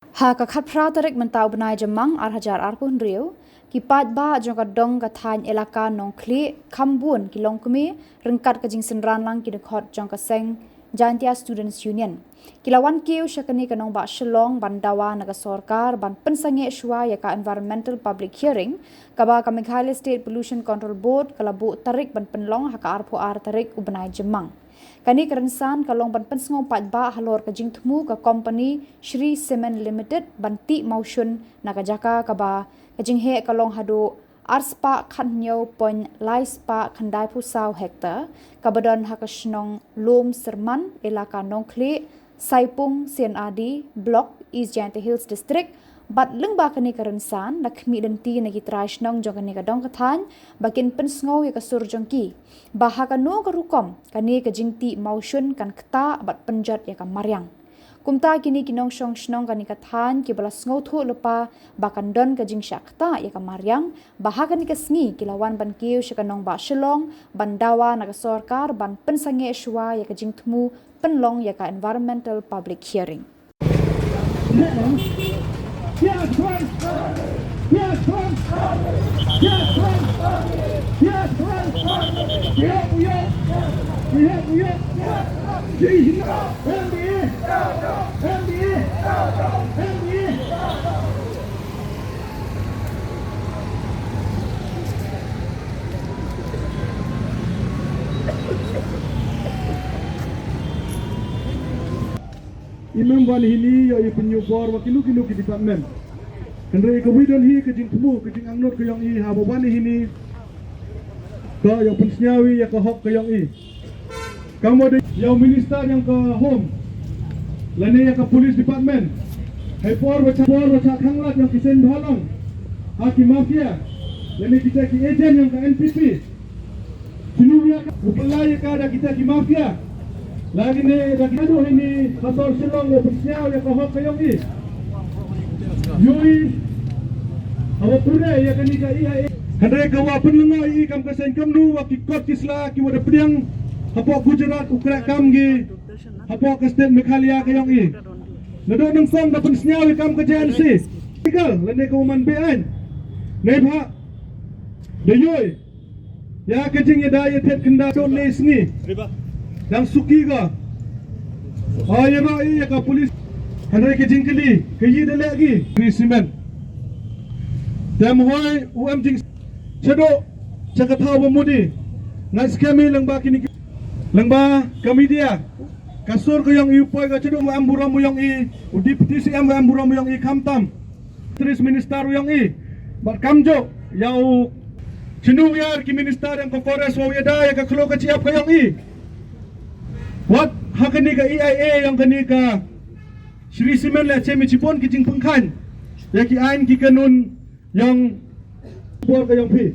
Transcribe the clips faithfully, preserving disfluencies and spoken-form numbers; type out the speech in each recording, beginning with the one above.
Ha ka khatphra tarik mynta u bnai Jymmang ar hajar arphew hynriew, ki paidbah jong ka dong ka thaiñ elaka Nongkhlieh kham bun ki longkmie ryngkat ka jingsynran lang ki dkhot jong ka seng Jaintia Students Union ki la wan kiew sha kane ka nongbah Shillong ban dawa na ka sorkar ban pynsangeh shuwa ïa ka Environmental Public Hearing kaba ka Meghalaya State Pollution Control Board ka la buh tarik ban pynlong ha ka arphew ar tarik u bnai Jymmang. Kane ka rynsan ka long ban pynsngew paidbah halor ka jingthmu ka kompani Shree Cement Limited ban tih mawshun na ka jaka kaba ka jingheh ka long haduh ar spah khathynñiew point lai spah khyndaiphew saw hektar kaba don ha ka shnong Lum Syrman, elaka Nongkhlieh, Saipung C&RD Block, East Jaintia Hills District. Bad lyngba kane ka rynsan la khmih lynti na ki trai shnong jong kane ka dong ka thaiñ ba kin pynsngew ïa ka sur jong ki ba ha kano ka rukom kane ka jingtih mawshun kan ktah bad pynjot ïa ka mariang. Kumta kine ki nongshong shnong kane ka thaiñ kiba la sngewthuh lypa ba kan don ka jingshah ktah ïa ka mariang, ba ha kane ka sngi ki la wan ban kiew sha ka nongbah Shillong ban dawa na ka sorkar ban pynsangeh shuwa ïa ka jingthmu pynlong ïa ka Environmental Public Hearing. I mem wan hini ïa i pynïoh bor wa kino kino ki department. Hynrei ka wei don hi ka jingthmu ka jingangnud ka yong i haba wan hini. Ka ïa pynsngew i ïa ka hok ka yong i. Kam wa de ïa u minister yong ka home lane ïa ka police department. Hei por wa cha por wa cha khanglat yong ki seng bhalang ha ki mafia lane kita ki agent yong ka N P P. Sini ïa ka u pynlai ïa ka da kita ki mafia. Lagi ne da kita duh ini ka sor Shillong wa pynsngew ïa ka hok ka yong i. Yoi. Hawa pure ïa kani ka E I A. Hynrei ka wa pynlyngngoh i kam ka seng kamnu wa ki kot ki sla ki wa da pdiang hapoh Gujarat u kreh kam ki hapoh ka state Meghalaya ka yong i. Naduh nyngkong da pynsngew i kam ka J N C. Legal lane ka wa man be-aiñ. Neibhah da yoi ïa ka jingïada ïa thet kynda to ne sngi. Dang suki ka. O ïa ro ïa ka police. Hynrei ka jingkylli ka yi da leh ki. Shree Cement. Te mo hoi u em jing shadoh cha ka thaw ba mudi. Ngan skhem i lyngba kini ki lyngba ka media. Ka sur ka yong i u poi ka shadoh u em burom u yong i u deputy C M u em burom u yong i khamtam. Tris minister u yong i. Bad kamjooh ïa u chinu wiar ki minister yong ka forest wa u ïada ïa ka khloo ka chiap ka yong i. Wat ha kani ka E I A yong kani ka Shree Cement la chemi chibon ki jingpynkhan ïa ki aiñ ki kanun yong por ka yong phi.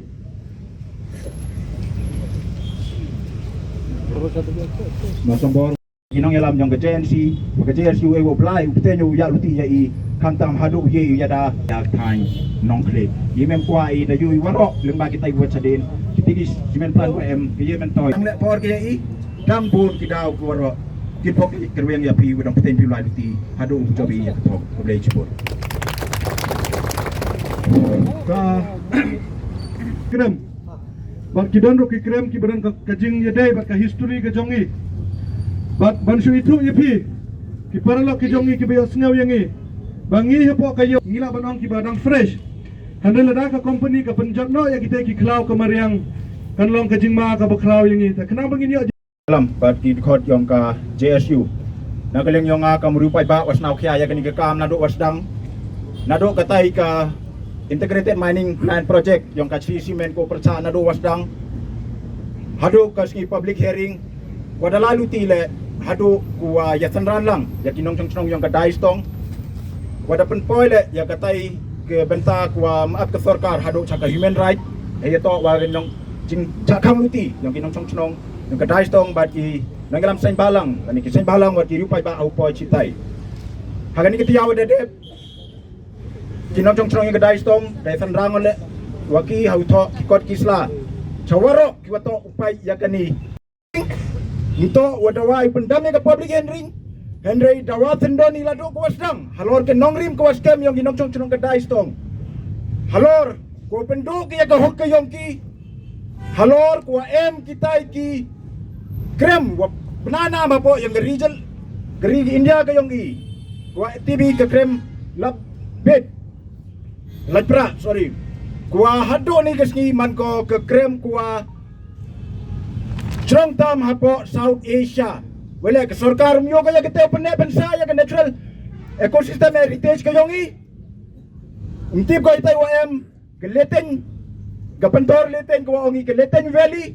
Masang bor. Ki nongïalam yong ka J N C, ka J S U A wa blai u pteng u ïa luti ïa i khamtam haduh ye ïa da ïa thaiñ Nongkhlieh. I mem kwah i da yui waroh lyngba kitai wa chadien. Kiti ki simen plan wa em ki ye men toi. Ang le por ki ïa i dang bun ki daw ki waroh. Ki pok i kerweng ïa phi wa dang pteng phi lai luti haduh u jobi ïa ka thok. Ka blai chibun. Ka krem. Bad ki don ruh ki krem ki ba don ka, ka jingïadei bad ka history ka jong i. Bad ban shu ithuh ïa phi ki paralok ki jong i ki ba ïohsngew ïa ngi ba ngi hapoh ka ïoh ngi lah ban ong ki ba dang fresh. Hynrei lada ka company ka pynjot noh ïa kita ki khlaw ka mariang kan long ka jingma ka ba khlaw ïa ngi. Te khnang ba ngin ïoh Lam bad ki dkhot yong ka J S U. Na ka liang yong nga ka mriu paidbah wa sngewkhia ïa kani ka kam naduh wa sdang. Naduh katai ka Integrated Mining Plan Project yong ka Shree Cement ko pyrchah naduh wa sdang. Haduh ka sngi public hearing wa da la luti le haduh ku wa ïa synran lang ïa ki nongchong chnong yong ka Daistong. Wa da pynpoi le ïa katai ka bynta ku wa map ka sorkar haduh cha ka human right. Ïa to wa nong jing cha kham luti yong ki nongchong chnong. Nong ka Daistong bad ki nongïalam seng balang, kani ki seng balang wat ki riewpaidbah ha u poi chitai. Ha kani ki tiaw da dep ki nongchong chnong ka Daistong, dei san rang le wa ki ha u thoh ki kot ki sla. Cha waroh ki wa thoh u paid ïa kani. Ngi thoh wa da wai pyndam ïa ka public hearing. Hynrei dawa syndon ïa la duh ka wa sdang halor ka nongrim ka wa skhem ïong ki nongchong chnong ka Daistong. Halor ka wa pynduh ka ïa ka hok ka ïong ki. Halor ka wa em kitai ki krem wa bnana ma po ïong ka region ka ri India ka ïong i. Ka wa tibi ka krem lap bit lap pra, sorry. Ka wa haduh ni ka sngi man ko ka krem ka wa chrong tam hapoh South Asia. Wele ka sorkar myo ka ïa ka teu pynne pynsa ïa ka natural ecosystem heritage ka ïong i. Mtip ko itai wa em ka Leteng ka pentor Leteng ka wa ong i ka Leteng Valley.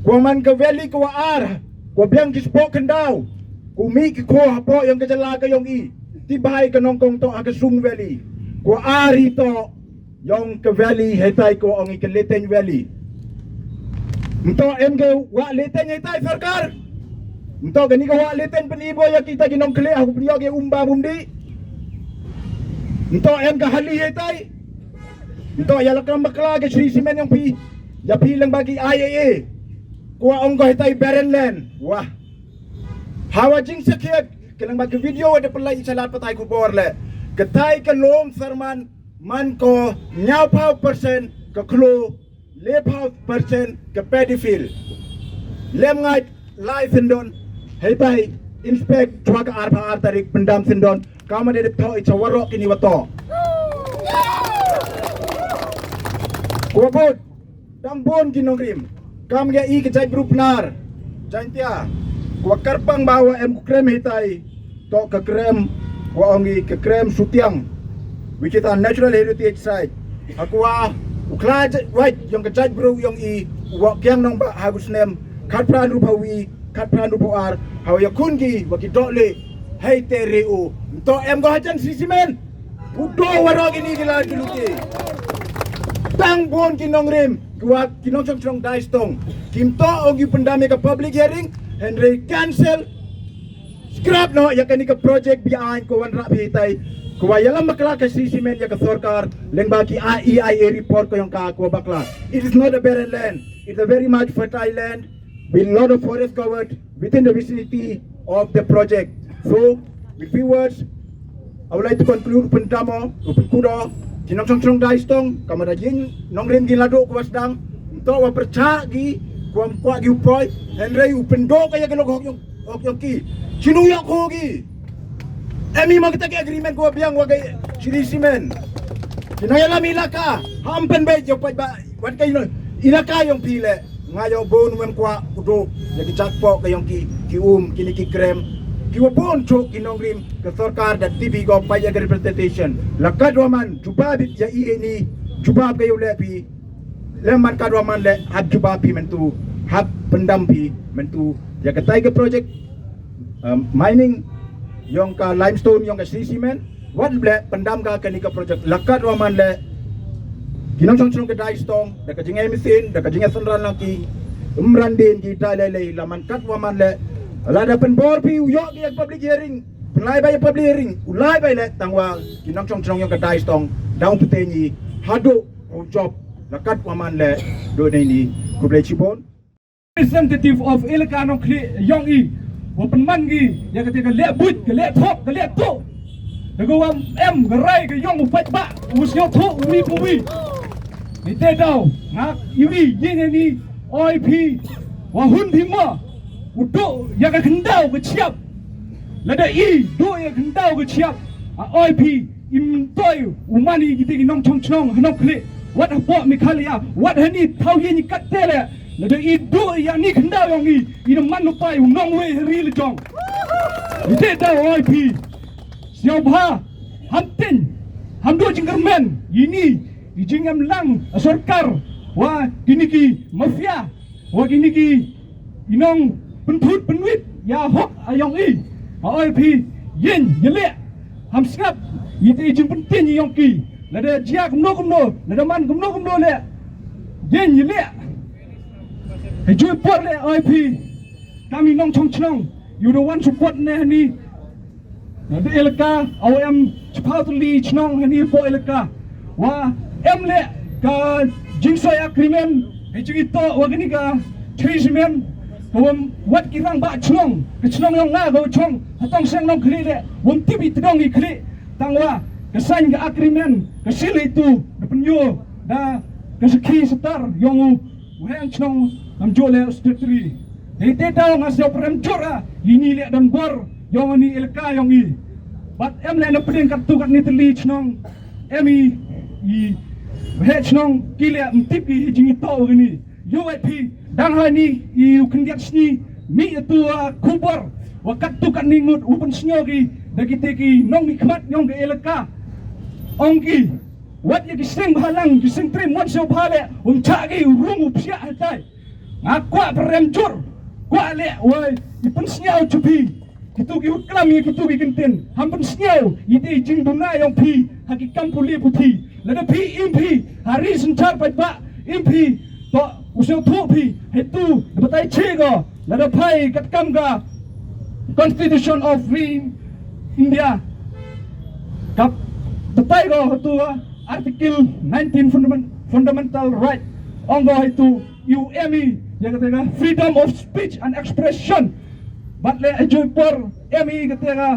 Ko man ka valley ka wa ar ko biang ki spok kendau. Ko mi ki ko hapoh ïong ka jala ka ïong i. Tibai ka nongkong to ha ka sung valley ko ar i to. Ïong ka valley hetai ko ong i ka Leteng Valley. Nto em ka wa Leteng hetai sorkar. Nto ka ni ka wa Leteng peni bo ïa kita ki nongkhle aku peni ïa ki umba umdi. Nto em ka hali hetai. Nto ïa la kam bakla ka Shree Cement ïong phi ïa phi lang bagi I A A. Ko ong ko hetai barren land. Wah. Hawa jing sakhiat ka lang bagi video ada pelai salat patai kubor le. Katai ka lom serman man ko nyaw pau persen ka klo le pau persen ka pedifil. Lem ngai lai syndon hetai inspect chwa ka ar pau ar tarik pendam syndon. Kama de tho i chawarok kini wato. Ko bot dang bon ki nongrim. Kam ga i ka jait bru Pnar Jaintia. Ko kyrpang ba wa em ku krem hetai. To ka krem wa ong i ka krem sutiang, which is a natural heritage site. Ha ko wa u khlad wait yong ka jait bru yong i wa kiang nong ba ha gu snem khat pran rupa wi khat pran rupa ar ha wa yakun ki wa ki dok le hei te re u. To em go hajan Shree Cement. U do warok ini ki la ki luti. Tang bon ki nongrim ki wa ki nongchong chong Daistong. Kim to ong ki pendam ka public hearing. Henry cancel. Scrap no ya kani ka project bi ain ko wan rap hitai. Ko wa ya lam bakla ka Shree Cement ya ka sorkar leng ba ki E I A report ko yong ka ko bakla. It is not a barren land. It's a very much fertile land with lot of forest covered within the vicinity of the project. So with few words, I would like to conclude. Pendamo, penkudo, ki nongchong chong Daistong, kamada jin nongrim gi lado ko wasdang. To wa percha gi ko am kwa gi upoi. Henry u pendo ka ya ki lok hok yong hok yong ki. Chinu yok ho gi. Emi ma kita ki agreement ko biang wa ga Shree Cement. Kino ya lam ilaka ham pen be yo pa ba wat ka ino ilaka yong phi le. Nga yo bon wem kwa udo ya ki jakpo ka yong ki ki um kini ki krem. Ki wa bon chok ki nongrim ka sorkar da T V go pa ya ka representation. La ka dua man jubab ya i ni jubab ka yo le phi. Le man ka dua man le hab jubab phi mentu hab pendam phi mentu ya ka tai ka project. Um, mining yong ka limestone yong ka Shree Cement. Wat ble pendam ka kani ka project lakat wa man le. Ki nongchong chong ka Daistong da ka jingai mesin da ka jingai senran lang ki umran din ki dai lei lei la man kat wa man le. La da penbor pi u yok ki public hearing. Penlai bai public hearing u lai bai le tang wa ki nongchong chong yong ka Daistong dang pete ni hadu u job lakat wa man le. Do nei ni kublai chibon. Representative of Elaka Nongkhlieh yong i wa pynman gi ya kata ka leh buit ka leh thok ka leh tu. Da ka wa em ka rai ka yong u pait ba u sio thu u wi pu wi. Ni te daw nga i wi yin ni oi phi wa hun phi ma u tu ya ka khendaw ka chiap. Lada i du ya khyndaw ka chiap a oi phi im toi u mani kiti ki nongchong chnong ha Nongkhlieh. Wat hapoh Meghalaya wat hani thaw ye ni kat tele. Lada i du ya ni khyndaw yong i i na man u pai u nong wei hari le jong. Ite da oi phi. Siaw bha ham tin ham du jingkyrmen ini i jingem lang a sorkar wa kini ki mafia. Wa kini ki i nong pynthut pynwit ya hok a yong i. A oi phi yin ya leh ham sngap i te i jingpyntin i yong ki. Lada jia kumno kumno lada man kumno kumno leh yin ya leh. He jui por leh oi phi kam i nong chong chnong yu da wan support ne hani. Na da elaka aw em chiphaw tylli chnong hani po elaka wa em le ka jingsoi agreement he jingito wa kani ka Shree Cement. Ka wym wat ki rangbah chnong, ka chnong yong nga ka wa chong ha Tongseng Nongkhlieh leh, wym tip i tdong i khlieh. Tang wa ka sign ka agreement, ka seal itu da pynyoh da ka sakhi satar yong u, u heng chnong, ngam ju leh u secretary. Dei te daw nga sngewpyrem jur a, ini leh don bor yong ini elaka yong i. Bad em leh na pdeng katto katne tylli chnong, em i, i heh chnong ki leh ym tip ki hi jingitoh wa kani. Yow ai phi, dang hani i u khyndiat sngi, mih ïa tu, ah, khubor wa katto katne ngut u pynsngew ki da kite ki nongmihkhmat yong ka elaka. Ong ki, wat ïa ki seng bha lang, ki seng trim, wat sngewbha leh, um chah ki u rung u psiah hatai. Nga kwah pyrem jur, kwah leh, wei, i pynsngew chu phi. Kitu ki klam ïa kitu ki kyntien. Ham pynsngew ïa te i jingduna yong phi ha ki kam pule puthi. Lada phi im phi ha ri synchar paidbah, im phi to u sngewthuh phi ha itu da batai che ko. Lada phai katkam ka Constitution of Free India, ka batai ko ha itu, ah, Article nineteen fundament-, fundamental right. Ong ko ha itu, ïa u em i ïa kata ka freedom of speech and expression. Bad leh ha juh i por em i ïa kata ka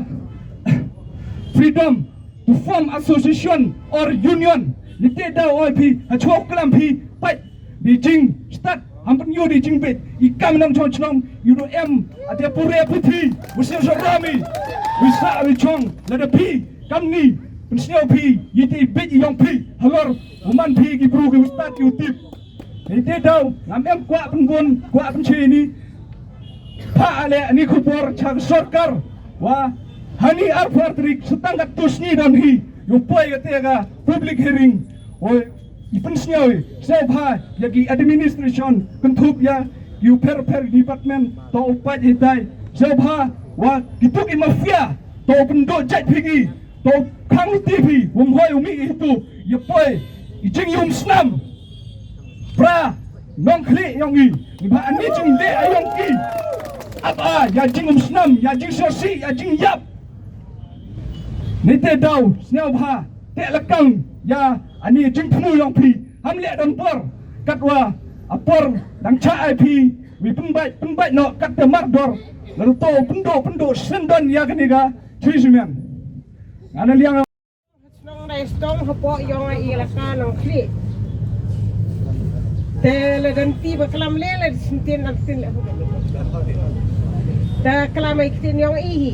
freedom to form association or union. Nite daw ai phi ha chuh klam phi pait di jingstad, ham pynïoh di jingbit i kam nongchong chnong, ïa u em ate pure puthi, u sngewsarami, u sa u chong, lada phi kam ni pynsngew phi ïa te i bit i yong phi halor u man phi ki bru ki u stad ki u tip. Nite daw ngam em kwah pynbun, kwah pynchini. Pha ale ani khubor cha ka sorkar wa hani arphew ar tarik sa tang katto sngi don hi, ïoh poi kata ka public hearing. Oi, i pynsngew i sngewbha ïa ki administration, kynthup ïa ki u pher pher department, to u pait hitai. Sngewbha wa kitu ki mafia to u pynduh jait phi ki, to u khang luti phi, wym hoi u mih itu, ïa poi i jingïum snam. Pra Nongkhlieh yong i, i ba ani jingdeh a yong ki. Ap a ïa jingum snam, ïa jingsngewsih, ïa jingïap. Nite daw sngewbha teh lakang ïa ani jingthmu yong phi. Ham leh don por, katwa a por dang chah ai phi, wi pynbait, pynbait noh kat te mardor. Lada to pynduh, pynduh sendon ïa kane ka three cement. Ngana liang Chnong Daistong hapoh yong i elaka Nongkhlieh. Te la dang ti ba klam le, la sngewthuh, la sngewthuh. Te klam ai ktien yong i hi,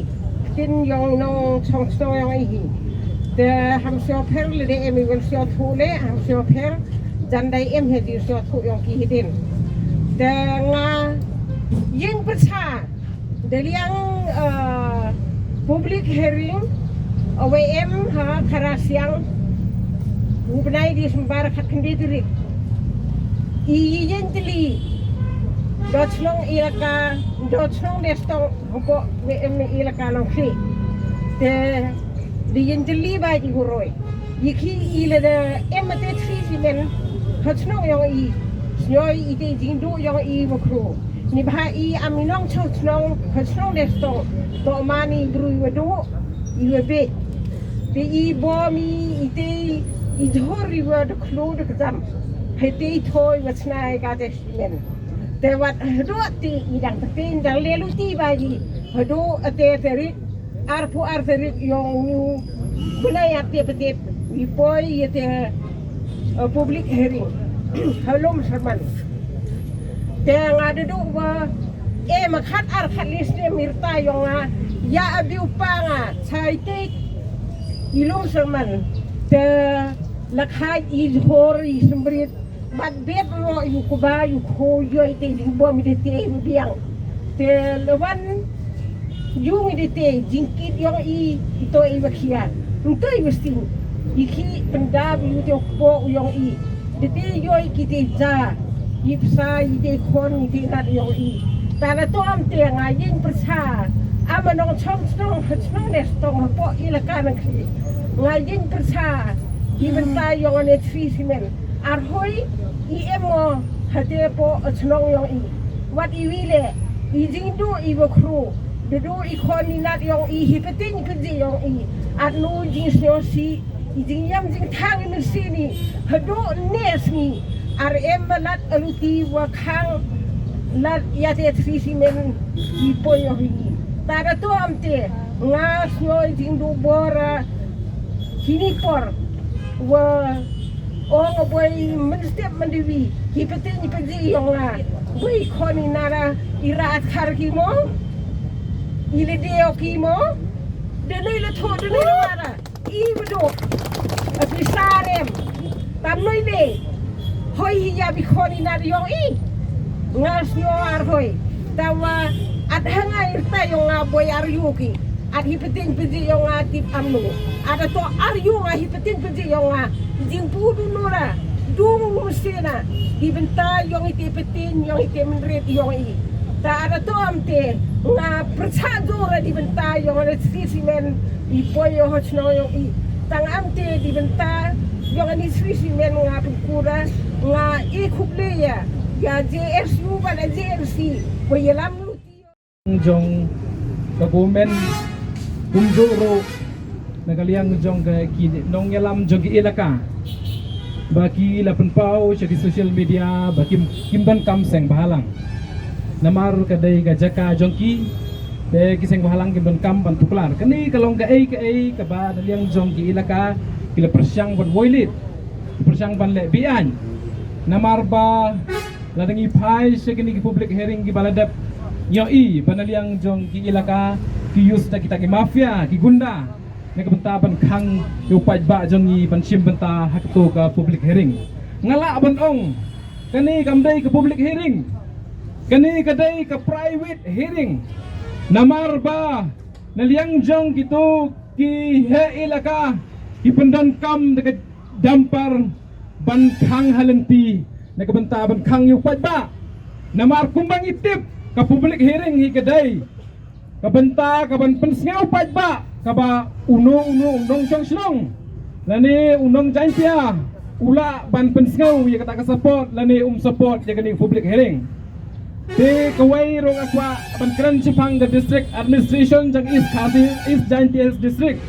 ktien yong nongchong chnong yong i hi. Te ham sngewpher le de em i wan sngewthuh le, ham sngewpher jan dei em hi di sngewthuh yong ki hi din. Te nga ïeng pyrsa da liang, eh, public hearing, eh, wei em ha Khara Siang, u bnai December khat khyndai tarik. I ïeng tylli, do chnong elaka, do chnong Daistong, hapoh wei em elaka Nongkhlieh. Te da ïeng tylli ba i guroi. Ïa ki i la da em te three cement ha chnong yong i. Sngewbha i te jingduh yong i wa khro. Ni bha i am i nongchong chnong ha chnong Daistong. To man i bru i wa duh, i wa bit. Te i bom i, i te i jhur i wa da khlo da kjam. Hai te i thoi wa chna i ka te cement. Te wat haduh te i dang te i dang le luti ba i. Haduh te te rit. Arphew ar tarik yong u bnai Ïaptep Patep, wi poi ïa te, eh, public hearing ha Lumsyrman. Te nga da duh wa, eh, ma khat ar khat li snem i rta yong nga, ïa a biu pa nga chai te i Lumsyrman. Te la khai i jhur i symrit. Bad bet ro ïa u kba ïa u kho ïoh i te jingbom i te te i biang. Te la wan ïa u i te te jingkit yong i, i to i wa khia. Nto i wa sting. I ki pyndap ïa u te u kpoh yong i. Te te ïoh i ki te ja. I psa i te khon i te nat yong i. Ta la to am te nga ïeng pyrsa. Am nongchong chnong ha chnong Daistong hapoh i la ka nang khli. Nga ïeng pyrsa. I bynta yong ne three cement. Arhoi i em mo ha te poh chnong yong i. Wat i wi le i jingduh i wa khru. Da duh i khon i nat yong i hi pynting pynji yong i. At nu jingsngewsih i jingïam jingthang i mynsiem i. Haduh ne sngi ar em ma nat a luti wa khang Lad ïa te three C men i poi ïa hi. Tara to am te nga snoi jingduh bor, ah, hini por wa ong boi mynstep myndiwi ki pete ni pete ïong nga boi khoni nara i rat khar ki mo i le deo ki mo de nei le tho de nei le nara. I bdu a pisarem tam noi de hoi hi ya bi khoni na yong i ngal snyo ar hoi tawa at hanga irta yong nga boi ar yuki at hi peting peji yong nga tip amnu at to ar yong nga hi peting peji yong nga jing pu du nura du musina di benta yong i te peting yong i te menrit yong i ta at to am te nga persa dura di benta yong nga sisi men i poi yo hot snow yong i tang am te di benta yong ani sisi men nga pengkura nga i khup le ya ya J S U ba da J S C ko ya lam lu ti yo. Jong ka government kumjuh ruh na ka liang jong ka ki nongïalam jong ki elaka ba ki la pynpaw sha ki social media ba kim kim don kam seng bhalang. Namar ka dei ka jaka jong ki te ki seng bhalang kim don kam ban tuklar. Kane ka long kaei kaei kaba na liang jong ki elaka ki la pyrshang ban woi lit, pyrshang ban leh biang. Namar ba la dang i phai sha kine ki public hearing kiba la dep ïohi ba na liang jong ki elaka ki use da kita ki mafia ki gunda na ka bynta ban khang ïa u paidbah jong i ban shim bynta ha kato ka public hearing. Nga lah ban ong kane kam dei ka public hearing, kane ka dei ka private hearing. Namar ba na liang jong kito ki heh elaka ki pyndonkam da ka dampar ban khang ha lynti na ka bynta ban khang ïa u paidbah. Namar kumba ngi tip ka public hearing hi ka dei ka bynta ka ban pynsngew paidbah kaba uno uno u nongshong shnong lane u nong Jaintia u lah ban pynsngew ïa kata ka support lane um support ïa kane public hearing. Te kawei ruh nga kwah ban kren shaphang ka district administration jong East Khasi, East Jaintia Hills District.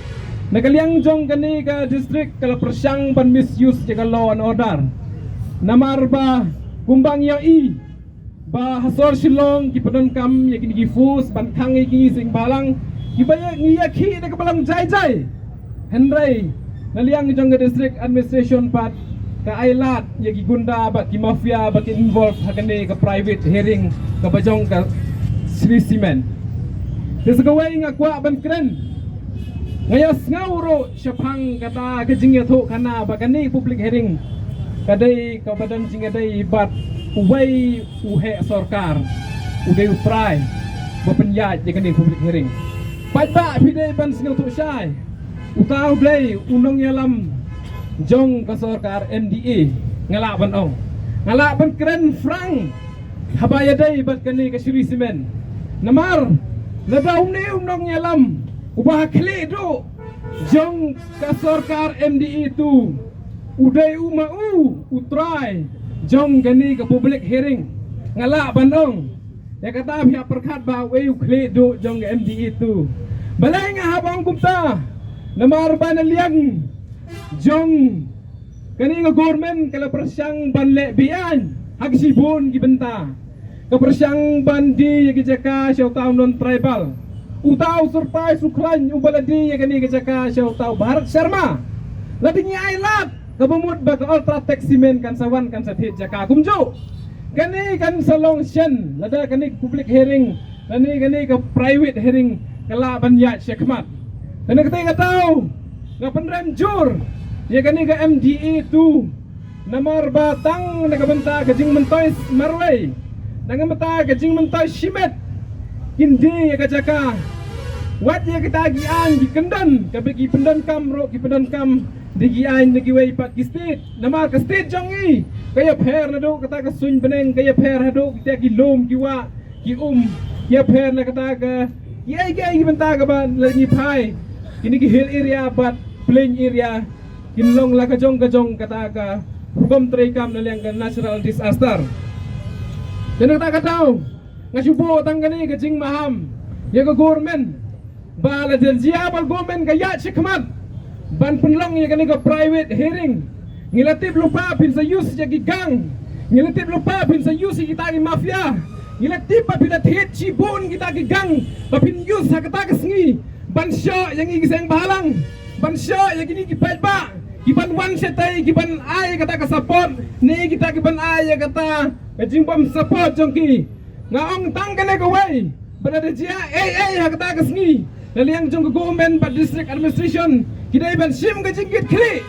Na ka liang jong kane ka district ka la pyrshang ban misuse ïa ka law and order. Namar ba kumba ngi ïohi ba ha sor Shillong ki pyndonkam ïa kine ki force ban khang ïa ki seng bhalang kiba ïa ngi ïa ki da kaba long jai jai. Hynrei na liang jong ka district administration pat ka ai lad ïa ki gunda bad ki mafia ba ki involve ha kane ka private hearing kaba jong ka Shree Cement. Te sa kawei nga kwah ban kren nga ïa sngew ruh shaphang kata ka jingïathuh khana ba kane public hearing ka dei kaba don jingïadei bad uwei u heh sorkar u dei u trai ba pynïaid ïa kane public hearing. Paidbah phi dei ban sngewthuh shai. Uta u dei u nongïalam jong ka sorkar M D A. Nga lah ban ong, nga lah ban kren frank haba ïadei bad kane ka Shree Cement. Namar lada une u nongïalam uba ha khlieh duh jong ka sorkar M D A tu u dei u ma u u trai jong kane ka public hearing. Nga lah ban ong ïa kata phi hap pyrkhat ba uei u khlieh duh jong ka M D A tu. Balei nga hap ong kumta? Namar ba na liang jong kane ka government ka la pyrshang ban leh biang ha ki shibun ki bynta. Ka pyrshang ban die ïa ki jaka sha uta u non tribal. Uta u surprise u khlaiñ uba la die ïa kane ka jaka sha uta u Bharat Sharma. La dang ïa ai lad kaba mut ba ka Ultratech Cement kan sa wan kan sa thied jaka kumjuh. Kane kan sa long shen lada kane ka public hearing lane kane ka private hearing ka lah ban ïaid shakhmat. Kane ka tei ka tau nga pynrem jur ïa kane ka M D A tu. Namar ba tang na ka bynta ka jingmyntoi marwei, na ka bynta ka jingmyntoi shimet kin die ïa ka jaka. Wat ïa kita ki aiñ ki kyndon kaba ki pyndonkam ruh ki pyndonkam da ki aiñ na kiwei pat ki state. Namar ka state jong ngi ka ïapher naduh kata ka suiñ bneng, ka ïapher haduh kita ki lum ki wah ki um, ki ïapher na kata ka ki ai ki ai ki bynta kaba la ngi phai kine ki hill area bad plain area kin long la ka jong ka jong kata ka rukom treikam na liang ka natural disaster. Te na kata ka daw nga shu buh tang kane ka jingmaham ïa ka government ba la jia ba government ka ïaid shakhmat ban pynlong ïa kane ka private hearing. Ngi la tip lypa phin sa use ïa ki gang, ngi la tip lypa phin sa use ïa kita ki mafia. Ngi la tip ba phi la thied shibun kita ki gang ba phin use ha kata ka sngi ban shoh ïa ngi ki seng bhalang, ban shoh ïa kine ki paidbah kiban wan shatei, kiban ai kata ka support ne kita kiban ai ïa kata ka jingbym support jong ki. Nga ong tang kane kawei ba lada jia ei ei ha kata ka sngi, na liang jong ka government bad district administration ki dei ban shim ka jingkitkhlieh.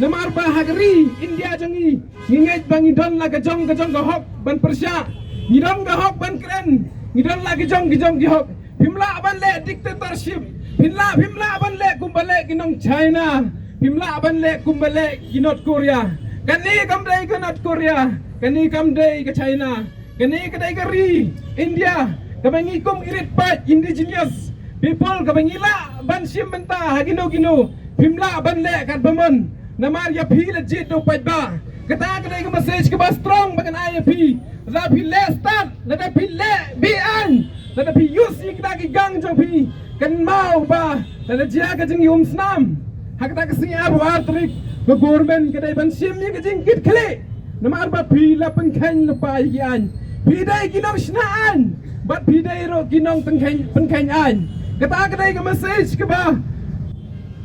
Namar ba ha ka ri India jong ngi, ngi ngeit ba ngi don la ka jong ka jong ka hok ban pyrshah, ngi don ka hok ban kren, ngi don la ka jong ka jong ki hok. Phim lah ban leh dictatorship. Phim lah, phim lah ban leh kumba leh ki nong China. Phim lah ban leh kumba leh ki North Korea. Kane kam dei ka North Korea, kane kam dei ka China. Kane ka dei ka ri India kaba ngi kum ki rit paid indigenous people kaba ngi lah ban shim bynta ha kino kino. Phim lah ban leh katba mon. Namar ïa phi la jied da u paidbah. Kata ka dei ka message kaba strong ba ngan ai ïa phi. Lada phi leh stad, lada phi leh be-aiñ, lada phi use ïa kita ki gang jong phi, kynmaw ba lada jia ka jingïaumsnam ha kata ka sngi arphew ar tarik, ka government ka dei ban shim ïa ka jingkitkhlieh. Namar ba phi la pynkheiñ lypa ïa ki aiñ. Phi dei ki nongshna aiñ bad phi dei ruh ki nongpynkheiñ, pynkheiñ aiñ. Kata ka dei ka message kaba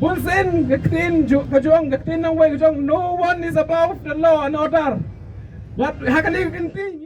bun sien ka ktien ju-, ka jong, ka ktien nongwei ka jong, "No one is above the law and order." Wat ha kane ka ktien